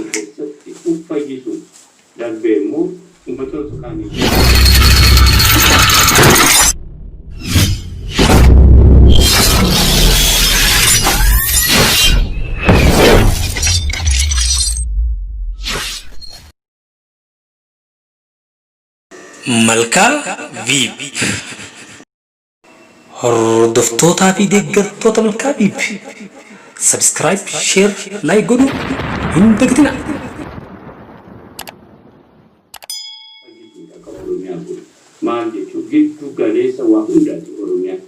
kana keessatti uf fayyisuun darbee immoo ummatoota kaaniif. Malkaa Vip. Hordoftootaa fi deeggartoota Malkaa Vip. Subscribe, share, like godhuu hin dagatinaa. Fayyisuudha ka Oromiyaa kun. Maal jechuu giddu galeessa waa hundaati Oromiyaan.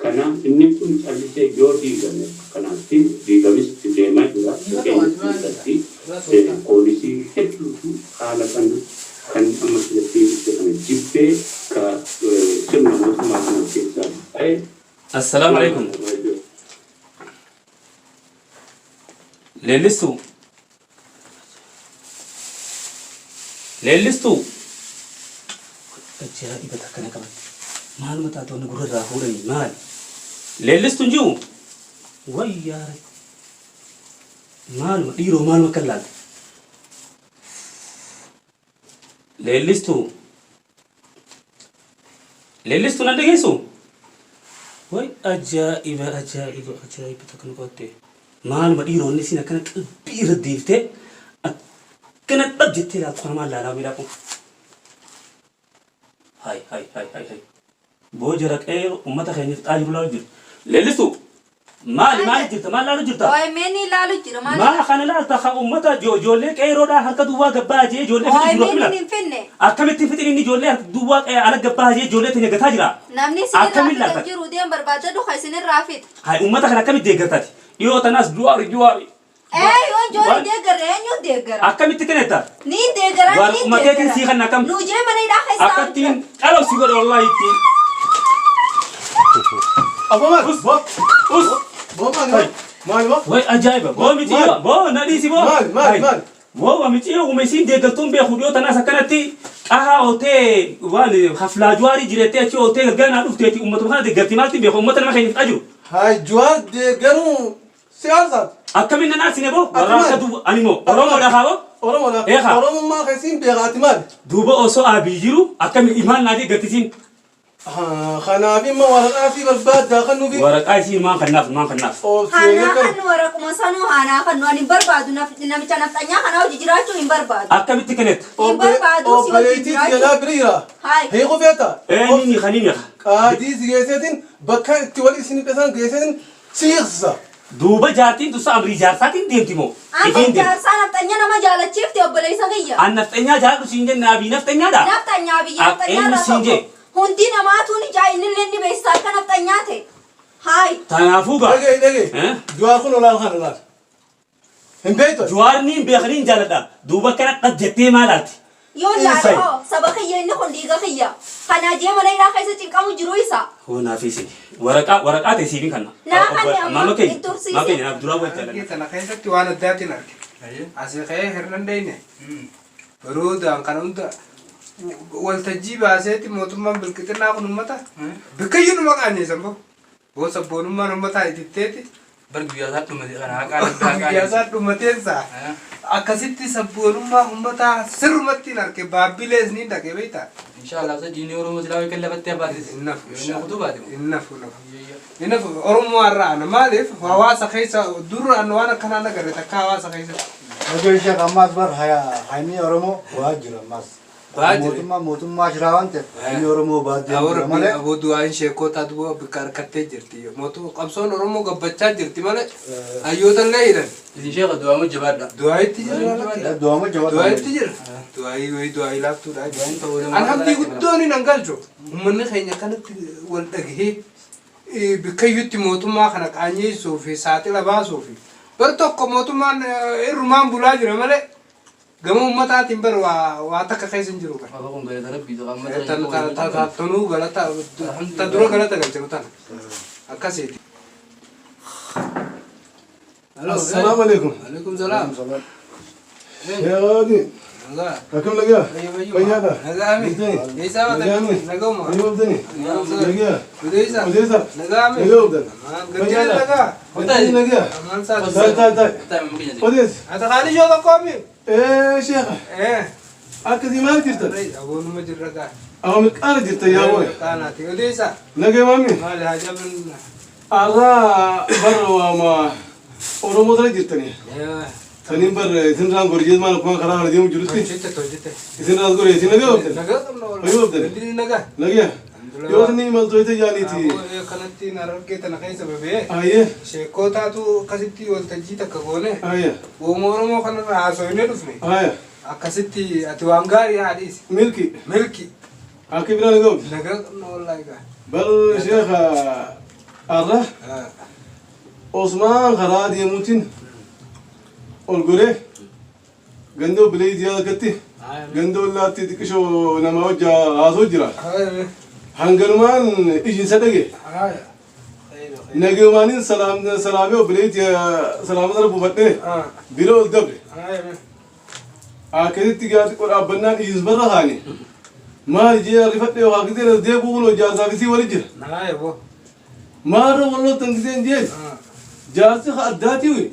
Kanaaf inni kun callisee yoo diigame akka kanaatti diigamis itti deemaa jira. Biyya keenya keessatti poolisii hedduutu haala kana kan amma filattee ibse kana jibbee ka sirna mootummaa kana of keessaa ba'e. Assalaamu alaikum. Leellistuu. Leellistuu. Ajaa'iba takka na qabatte. Maaluma taatonni gurra irraa fuudhanii maali? Leellistuun jiru. Wayyaa rabbi. Maaluma dhiiroo maaluma akka laalte. Leellistuu. Leellistuu nan dhageessu? Way ajaa'iba ajaa'iba ajaa'iba takka nu qabatte. Maaluma dhiironni isin akkana qalbii irra deeftee akkana dhab jettee ilaaltu kana maal laalaa miidhaa kun. Hay hay hay hay hay. Boo jara qeeroo ummata keenya fixaa jiru laalu jiru. Leellistuu maali maali jirta maal laalu jirta? OMN ilaalu jira maal? Maa kana laalta ka ummata ijoollee qeeroodhaa harka duwwaa gabbaa jee ijoollee fixu jiru OMN akkami hin finne. Akkamitti hin fixin inni ijoollee harka duwwaa qe'ee ala gabbaa jee ijoollee teenya gataa jira. Namni isinirraa Akkamiin fitan laalta? jiru deem barbaadadhu ka isinirraa fixa. Hay ummata kana akkamitti deeggartaati? Dhiyoo tanaas Juwaari Juwaari. Ee yoon jooni Waan- deeggarre eenyuun deeggara? Akkamitti kenetta? Ni deeggara Waan ni ummateetiin deeggara. sii kanna akkam? Nu jee mana hidhaa keessa Akkattiin qalaw si godhe wallahi ittiin. Aboo maal? Us. Boo. Us. Boo maal? Maal? Maal boo? Way ajaa'iba. Boo miti Maal? yoo. Boo na dhiisi boo. Maal? Maal? Hay. Maal? Boo wa miti yoo uma isiin deeggartuun beeku dhiyoo tanaas akkanatti qahaa ooltee waan haflaa juwaarii jireettee achi ooltee galgala naa dhufteeti ummatuma kana deeggarti maaltiin beeku ummata nama keenya fixaa jiru. Hayi Juwaar deeggaruu si aarsaati. Akkamiin nan aarsine boo? Ati Warra akka maali? duwwa ani moo Ati Oromoodha maali? haa boo? Oromoodha. Eekaa. Oromummaa keessin beeka ati maali? Duuba osoo Abiy jiru akkami imaan naa deeggartisiin? Kanaaf imma waraqaa sii barbaaddaa kan nufi. Waraqaa isiin maan kannaaf maan kannaaf. Obsee Hanaa kan. kannu waraquma sanuu hanaa kannu ani hin barbaadu namicha nafxanyaa kana hojii jiraachuu hin barbaadu. Akkamitti kenetta? Hin barbaadu si wajjin Obboleettii jiraachuu. tiyanaa bira jira. Hayi. Hiiku feeta. Eenyuun hiika niin hiika. Qaadii si geesseetiin bakka itti wal isin hidhasan geesseetiin si hiiksisa. Duuba jaartiin tun sa amrii jaarsaatiin deemti moo? Amrii Ifiin deemti. jaarsaa nafxanya nama jaalachiifti obboleessa kiyya. An nafxanyaa jaaladhu siin jenne Abiy nafxanyaadha? Nafxanyaa Abiyyi Ak nafxanyaa eenyu irraa siin tokko. jee? Hundi namaatuu ni jaa innillee ni beeksisa akka nafxanyaa ta'e. Haay. Tanaafuu gaa. Dhaga'i dhaga'i. Eh? Jawaar kun olaal kana laal. Hin beektu ati. Jawaar niin beeka niin jaaladha. Duuba akkana dhab jettee maa laalti? Yoon laale Isai. hoo saba kiyya inni kun dhiiga kiyya. Kanaa jee mana hidhaa keessa cinqamu jiru isa. Hoo naaf isin. Waraqaa waraqaa ta'e siifin kanna. Naa kanni amma Maama keenya. hin tursiisin. Maama keenya naaf duraa wal Harargee jaalanna. tana keessatti waan addaatiin arge. Asii ka'ee hirna hin dhayne. Baroodaan kana hunda waltajjii baaseeti mootummaan bilqixinnaa kun uummata bikkayyuu numa qaanyeessan boo. Boo sabboonummaan uummataa ititteeti. Bar guyyaa isaa dhumate kana haqaa rabbi haqaa Guyyaa isaa dhumateensa akkasitti sabboonummaa uummataa sirrumatti hin arge baabbilees ni dhaqe beektaa. Inshallah sa diinii Oromoo silaa kan lafatti hafaatis. Hin nafu. Yoo inni kutuu baate moo? Hin nafu nafu. Hin nafu Oromoo har'a ana maaliif hawaasa keessa dur an waan akkanaa nagarre takka hawaasa keessatti. Hojii sheek ammaas bar hayni Oromoo waa jira ammaas. Ba'aa jira. Mootummaa mootummaa shiraa waan ta'eef hayni Oromoo ba'aa Aboo deemu jira rabbi malee. aboo du'aayin sheekotaa duba bikka harkattee jirti. Mootu qabsoon Oromoo gabbachaa jirti malee hayyoota illee hidhan. Isin sheekha du'aamu jabaadha. Du'aayitti jira lakki. Du'aama jabaadha. Du'aayitti jira. Du'aayii wayii du'aayii laaftuudha. Du'aayin ta'uu nama An hamdii irraa guddoon hin galchu. Uummanni keenya kanatti wal dhagahee bikkayyutti mootummaa kana qaanyeessuu fi saaxila baasuu fi bar tokko mootummaan irrumaan bulaa jira malee gama uummataatiin bar waa waa takka keessa hin jiru bar. Aboo kun galata rabbii ta'u amma Ta tanuu galata ta dura galata galchinu tana akkasiiti. Assalaamu alaikum. Alaikum salaam. Sheekh. Nagaa. Akkam nagaa? Fayyuma. Fayyaadha? Nagaami. Jirtani? Eessaa baatan? Nagaami. Naguma. Fayyuma obdani? Nagaa. Odeessa. Odeessa. Nagaami. Nagaa obdan. Gajjira nagaa. Gajjira nagaa. Amaan saa. Taa'e taa'e taa'e. Odeessa. Ati qaali shoo tokko mi? Ee sheekha. Ee. Akkasii maal jirtan? Aboonuma jirra gaa. Amma mirqaana jirtan yaa booy. Qaanaati. Odeessa. Nagaa maami? Maali haajabin. Arraa barra waama Oromoo tana jirtani. Saniin barra isin raan gorjees maal akkuma karaa kana deemu jirutti. Tolchite tolchite. Isin raas goree isin nagaa obdan. Nagaa qabna wal. Fayyuma obdan. Gandini nagaa. Nagaa. Yoo isin imaltoota jaaniiti. Aboo kanatti narargee tana keessa babee. Ayyee. Sheekootaatu akkasitti waltajjii takka goone. Ayyee. Uuma Oromoo kanarra haasofnee dhufne. Ayyee. Akkasitti ati waan gaarii haadhiisi. Milki. Milki. Akka biraa nagaa obdan. Nagaa qabna wallaahi gaa. Bal sheekha arra Osmaan karaa deemuutiin ol goree ganda obboleettii harkatti ganda ollaatti xiqqishoo nama wajja haasoo jira. Hanganumaan ijinsa dhage. Nagayumaanin salaamee obboleettii salaama sana buufadhee bira ol dabre. Akkasitti gaa xiqqoo dhaabbannaan ijinsa barra kaane. Maal jee rifadhee waa gisee as deebi'u kun jaarsaa fi sii wali jira. Maarra walloltan giseen jeen jaarsi ka addaatii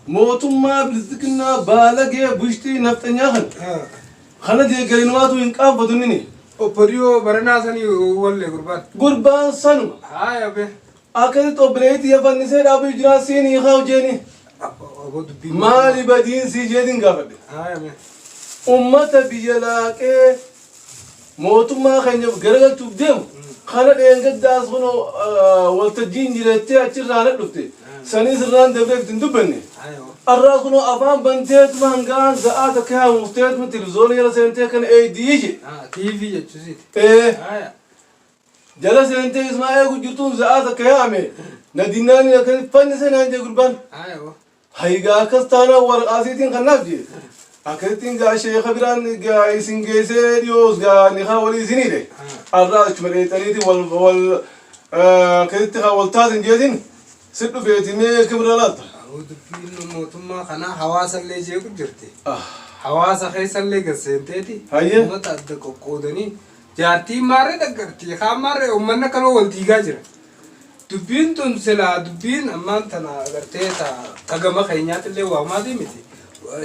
mootummaa bilisiqinnaa baalagee bushtii nafxanyaa kana kana deeggarinumaatu hin qaanfatu inni. Obboliyoo baranaa sanii wallee gurbaan. Gurbaan sanuma. Haaya be. Akkasitti obboleettii fannisee dhaabuu jiraan siin hiikaa hojeeni. Maali badiin sii jeetiin gaafadhe. Haaya be. Ummata biyya laaqee mootummaa keenya garagalchuuf deemu kana dheengaddaas kun waltajjiin jirettee achirraa na dhufte sanis irraan dabreef hin dubbanne. Arraa kun afaan banteetuma hangaan za'aa takka haamufteetuma televizoona jala seentee kana eeydii je. TV jechuusiiti. Ee. Jala seentee ismaa eegu jirtuun za'aa takka yaame. Nadinnaani akka fannise naan jee gurbaan. Haygaa akkas taanaan waraqaa isiitiin kannaaf jee. Akkasittiin gaa sheeka biraan gaa isin geessee dhiyoos gaa nikaa walii isiniidhe. Arraa achuma dheexaniiti wal wal akkasitti haa wal taatin jeetiin si dhufeeti mee kibra laatta. Dubbiin mootummaa kanaa hawaasallee jeequ jirti. Hawaasa keessallee gad seenteeti. Hayyee. Uummata adda qoqqoodanii jaartiin maarree dhaggarti kaan maarree uummanni akkanuma wal diigaa jira. Dubbiin tun silaa dubbiin ammaan tana gartee ta gama keenyaatillee waamaatii miti.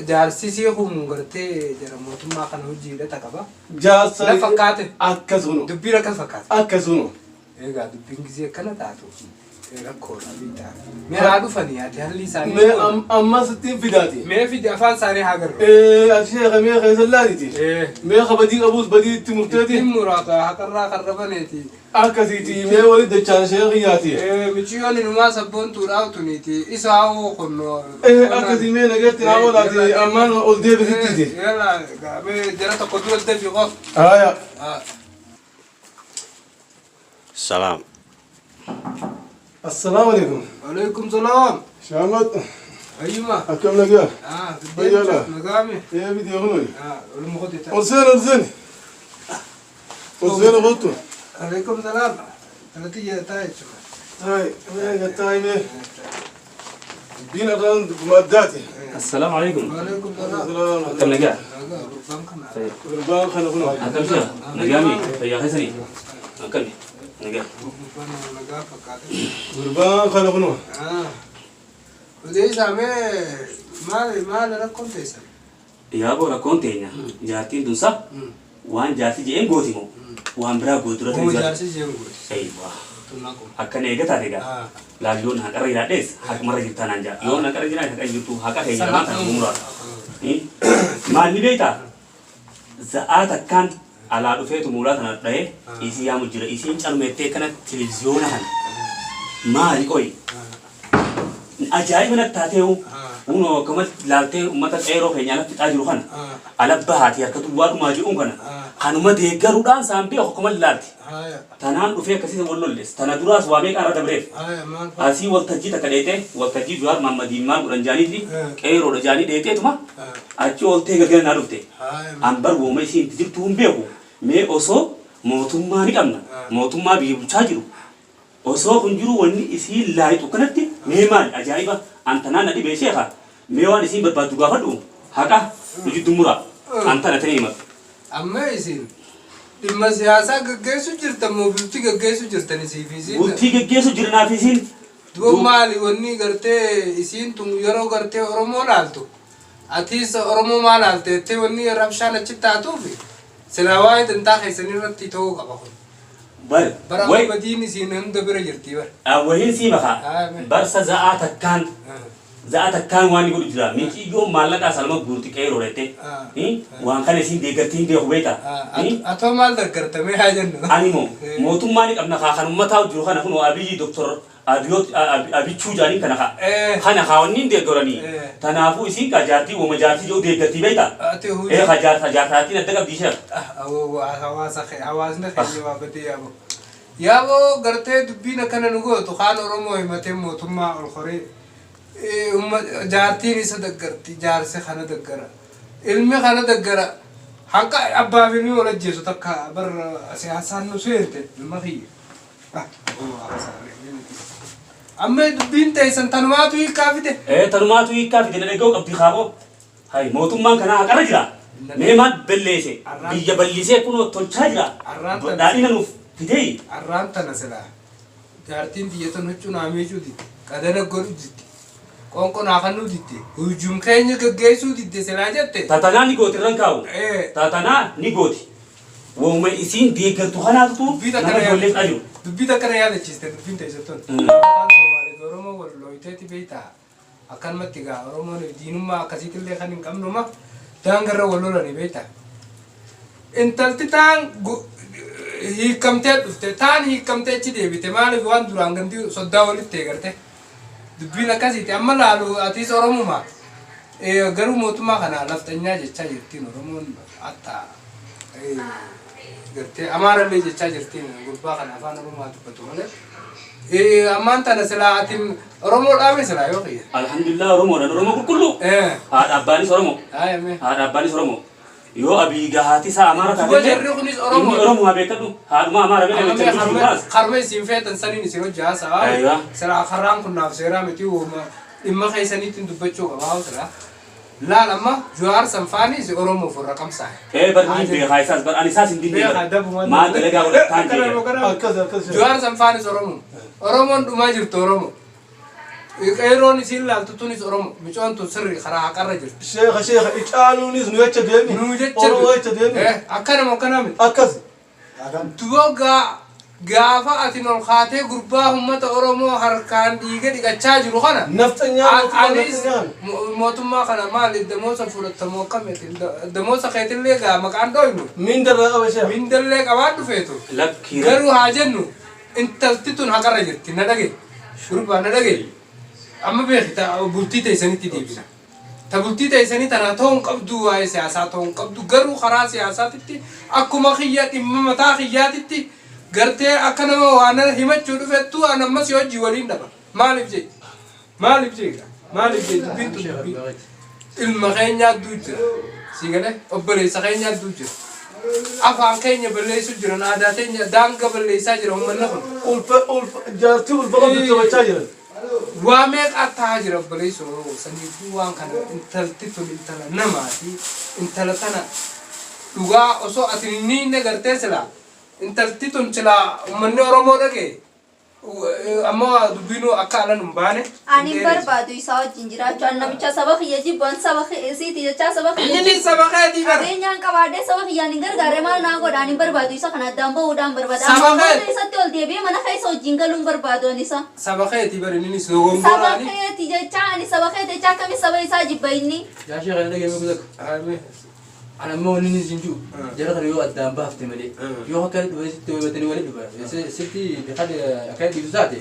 Jaarsisii kun gartee jara mootummaa kana hojii hidhata qaba. Jaarsa Na fakkaate. Akkas kunu. Dubbiin akkas fakkaate. Akkas kunu. Egaa dubbiin gisee akkana taatu rakkoodha beektaa. Mee haa dhufanii ati halli isaanii. Mee ammas ittiin fidaati. Mee fidi afaan isaanii haa garru. Ee ati sheeka mee keessa laaliiti. Mee ka badii qabuus badii itti murteeti. Ittiin muraata haqarraa karrabaneeti. Akkasiiti mee wali dachaan sheekiyyaati. Miciyyoon inumaa sabboontuudhaa tuniiti isaa hoo kunno. Ee akkasii mee nageetti naa oolaati ammaan ol deebisittiiti. Yalla mee jara tokko dura dafi qof. Haaya. Salaam. Assalaamu alaikum. Alaikum salaam. Shaamat. Ayyuma. Akkam nagaa? Ah, Fayyaadha. Nagaami. Ee bidii kunuun. Ah, oluma qote. Ol seen ol seen. Ol seen qottu. Alaikum salaam. Talati taa jechuudha. Taa'e mee taa'e mee. Dubbiin irraan dubbuma addaati. Assalaamu alaikum. Alaikum salaam. Akkam nagaa? Gurbaan kana kunoo. Akkam jira? Nagaami? Fayyaa keessanii? Akkami? Nagaa. Gurbaan kana kunoo. Odeessaa mee maali maali rakkoon teessan? Yaaboo rakkoon teenya jaartiin tunsa waan jaarsi je'een gooti moo waan biraa gooti dura Moo jaarsi je'een gooti. Eeywa. Akkana eega taate egaa laal yoon haqarra jiraadhees haqumarra jirtaa naan ja'a. Yoon haqarra jiraadhe haqa jirtu haqa keenya lamaan kana gumuraa. Maal ni beektaa? Za'aa takkaan alaa dhufeetu muulaa tana dhahee isii yaamu jira. Isiin calumettee kana televiziyoona kana maali qoyi? Ajaa'iba natti taateehu hunoo akkamatti laaltee uummata qeeroo keenya alatti fixaa jiru kana ala bahaati harka duwwaa dhumaa jedhuun kana kanuma deeggaruudhaan saan beeku akkamatti laalti. Tanaan dhufee akkasii wal lolles tana duraas waa meeqa irra dabreef asii waltajjii takka dheexee waltajjii Jawaar Mahaammadiin maal godhan jaaniiti qeeroodha jaanii dheexeetuma achi ooltee galgala naa dhufte. An bar wooma isiin itti jirtu hin beeku mee osoo mootummaa ni qabna mootummaa biyya bulchaa jiru Osoo kun jiruu wanni isiin laayxu akkanatti mee maali ajaa'iba an tanaan na dhibee sheekha mee waan isiin barbaaddu gaafadhu haqa nu jiddu muraa. Antana tani himatu. Amma isin dhimma siyaasaa gaggeessu jirtan moo bultii gaggeessu jirtan isii fi isiin? Bultii gaggeessu jirnaa fi isiin. Duuba maali wanni gartee isiin tun yeroo gartee Oromoo laaltu atiis Oromoo maa laalte jettee wanni rabshaan achi taatuufi silaa waa'ee dantaa keessanii irratti ta'uu qaba kun. Bar Bara way badiin isiin hunda bira jirti bara. Wahiin sii bakaa. Haa, Barsa za'aa takkaan za'aa takkaan waan inni godhu jira. Miiciyyoo maallaqaa salma guurti qeeroo dhette. Waan kana isiin deeggartiin beeku beekta. Atoo maal deeggartamee haa jennu. Ani moo mootummaa ni qabna kaa kan uummataa jiru kana kun Abiyyi Doktor Abiyoot Abichuu jaaniin kana kaa. Kana kaa wanni hin deeggaranii. Tanaafuu isiin kaa jaartii wama jaartii jedhu deeggartii beekta. Ati hojii. Ee ka jaarta jaartaatiin adda qabdi ishee. Hawaasni keenya waa badee yaaboo. Yaaboo gartee dubbiin akkana nu gootu kaan Oromoo himatee mootummaa ol koree jaartiin isa deeggarti jaarsi kana deeggara ilmi kana deeggara hanqa abbaa fi ilmi wal ajjeesu takka bar siyaasaan nu seente ilma kiyya. Amma dubbiin teessan tanumaatu hiikkaa fide. Ee tanumaatu hiikkaa fide na dhaga'uu qabdi kaaboo. Hay mootummaan kanaa haqarra jira. Mee maal balleesse biyya bal'isee kunoo tolchaa jira. Badhaadhina nuuf fidee. Arraan tana silaa jaartiin tiyya tan huccuu naa miicuu didde qadana godhu didde qoonqoo naa kannuu didde hujum keenya gaggeessuu didde silaa jette. Tatanaa ni gooti irran kaa'u. Tatanaa ni gooti. Waanuma isiin deeggartu kanaatu nama ijoolleef dhaju. Dubbii takka na yaadachiiste dubbiin teessattoon. Afaan Soomaalee fi Oromoo wal looyteeti beektaa. Akkanumatti egaa Oromoon diinummaa akkasiitillee kan hin qabnuma daangarra wal lolanii beektaa. Intalti taan hiikamtee dhufte taan hiikamtee achi deebite maaliif waan duraan ganti soddaa walitti eegarte. Dubbiin akkasiiti amma laalu atiis Oromuma. Garuu mootummaa kana lafxanyaa jechaa jirtiin Oromoon hatta gartee Amaarallee jechaa jirtiin gurbaa kana afaan Oromoo dubbatu malee. Ammaan tana silaa atiin Oromoo dhaame silaa yoo kiyya. Alhamdulillah Oromoodhaan Oromoo qulqulluu. Haadha abbaanis Oromoo. Haadha abbaanis Oromoo. Yoo Abiy gahaati isaa Amaara Duba jarri kunis Oromoo. Inni Oromoo haa beekadhu. Haadhuma Amaara beekadhu. Amma mee harma isin feetan saniin isin hojii haasa'a. Silaa karraan kun naaf seeraa miti uuma dhimma keessaniitiin dubbachuu qaba haa silaa. Laal amma Jawaar Sanfaanis Oromoof warra qabsaa'e. Ee bar ni beekaa isaas bar ani isaas hin dinne bar. Maal dalagaa godhataan jee. Akkas akkas. Jawaar Sanfaanis Oromoo. Oromoon dhumaa jirtu Oromoo. Qeeroon isiin laaltu tunis Oromoo. Micoon tun sirri karaa haqarra jirti. Sheekha sheekha icaaluunis nu jecha deemi. Nu jecha Oromoo jecha deemi. Akkanuma akkana miti. Akkas. Duba gaafa ati ol kaatee gurbaa uummata Oromoo harkaan dhiiga dhiqachaa jiru kana. Nafxanyaa mootummaa Anis nafxanyaan. mootummaa kana maali damoosa fudhatamu akkamiti damoosa keetillee gaa maqaan dhoynu. Mindarraa qaba sheekha. Mindallee qabaan dhufeetu. Lakkii. Garuu haa jennu intalti tun haqarra jirti na dhage gurbaa na dhage amma beekta bultii teessanitti deebina. Ta bultii teessanii tana ta'uu hin qabdu waa'ee siyaasaa ta'uu hin qabdu garuu karaa siyaasaatitti akkuma kiyya dhimma mataa kiyyaatitti gartee akka nama waan himachuu dhufettu an ammas hojii waliin dhaba. Maaliif jee? Maaliif jee? Maaliif jee? Dubbiin tun dubbii ilma keenyaa adduu jira. Si galee obboleessa keenyaa adduu jira. Afaan keenya balleessuu jiran aadaa teenya daanga balleessaa jira uummanni kun. Ulfa ulfa jaartii ulfa qabdu taphachaa jiran. Waa meeqa taa'aa jira obboleessa Oromoo saniifuu waan kana intalti tun intala namaati intala tana dhugaa osoo ati hin hiinne gartee silaa intalti tun silaa uummanni Oromoo dhagee amma dubbiinuu akka alan hin baane. Ani hin barbaadu isaa wajjin jiraachuu ani namicha saba kiyya jibbu ani saba isiiti jechaa saba kiyya Inni saba keetii bara. Qabeenyaan qabaadhee saba kiyyaan hin gargaarre maal naa godha ani hin barbaadu isa kana addaan bahuudhaan barbaada. Saba Amma kee- mana isatti ol deebi'ee mana keessa wajjin galuu hin barbaadu ani isa. Saba keetii bara inni Saba dogongoraani. keeti jechaa ani saba keeti jechaa akkami saba isaa jibba inni. Yaa sheekha na dhagee meeku takka. Ana ammoo wanni inni siin jiru jara kana yoo addaan baafte malee yoo akka dhufe sitti hubatanii waliin dhufa sitti akka dhiisu taate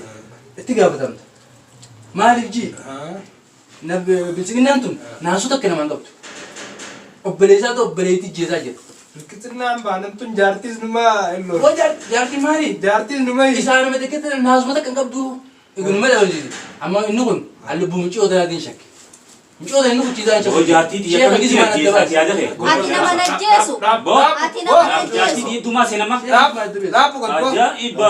itti gaafatamta. Maaliif jii bilchiginnaan tun naasuu takka namaan qabdu. Obboleessaa ta'u obboleettii jeesaa jira. Bilchiginnaan baanan tun jaartiis numa illoo. Waa jaartii maali? Jaartiis numa. Isaan nama xiqqeetti naasuma takka hin qabdu. Egunuma dhabamsiise. Amma inni kun lubbuu mucii odanaatiin shakke. Mucii odan inni kuchiisaa hin shakke. Jaartii xiyya kamitti ajjeesaa yaada kee. Ati nama najjeesu. Ati nama Jaartii najjeesu. xiyya dumaa seenama. Dhaabbu Ajaa'iba.